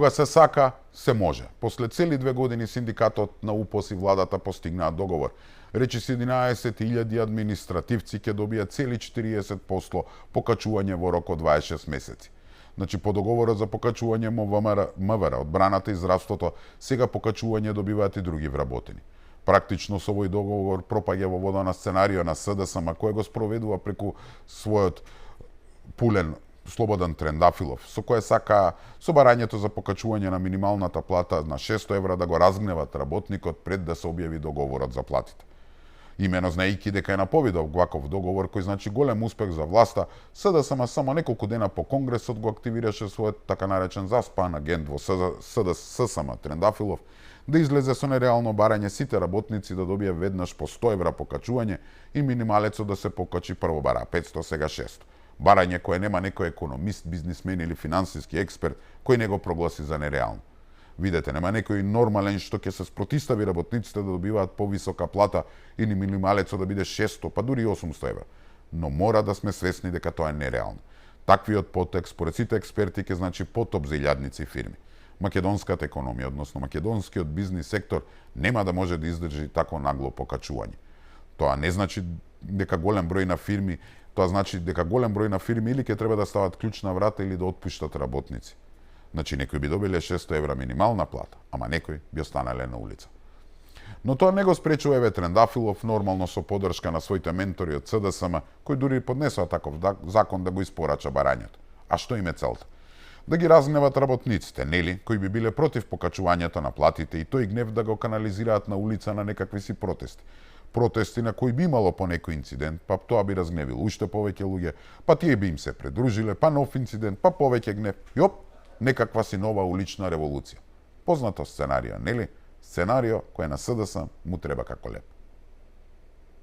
Кога се сака, се може. После цели 2 години синдикатот на УПОС и владата постигнаа договор. Речи се 11.000 административци ќе добијат цели 40% покачување во рок од 26 месеци. Значи, по договорот за покачување МВР, одбраната и здравството, сега покачување добиваат и други вработени. Практично со овој договор пропаѓа во вода на сценарио на СДСМ, кој го спроведува преку својот пулен Слободан Трендафилов, со кое сака со барањето за покачување на минималната плата на 600 евра да го разгневат работникот пред да се објави договорот за платите. Имено знаејќи дека е наповидов ваков договор кој значи голем успех за власта, СДСМ само неколку дена по Конгресот го активираше својот така наречен заспан агент во СДСМ Трендафилов да излезе со нереално барање сите работници да добие веднаш по 100 евра покачување и минималецот да се покачи прво бара 500, сега 600. Барање кое нема некој економист, бизнисмен или финансиски експерт кој не го прогласи за нереално. Видете, нема некој нормален што ќе се спротистави работниците да добиваат повисока плата или минималецот да биде 600, па дури 800 евра. Но мора да сме свесни дека тоа е нереално. Таквиот потек, според сите експерти, ќе значи потоп за илјадници фирми. Македонската економија, односно македонскиот бизнис сектор, нема да може да издржи тако нагло покачување. Тоа не значи дека голем број на фирми, тоа значи дека голем број на фирми или ќе треба да стават клjuč на врата или да отпуштат работници. Значи, некои би добиле 600 евра минимална плата, ама некои би останале на улица. Но тоа не го спречува Еве Трендафилов, нормално со поддршка на своите ментори од СДСМ, кои дури поднесоа таков закон да го испорача барањето. А што им е целта? Да ги разгневат работниците, нели, кои би биле против покачувањето на платите и тој гнев да го канализираат на улица на некакви си протести. Протести на кои би имало по некој инцидент, па тоа би разгневило уште повеќе луѓе, па тие би им се придружиле, па нов инцидент, па повеќе гнев. Јоп, некаква си нова улична револуција. Познато сценарио, нели? Сценарио кој на СДС му треба како леп.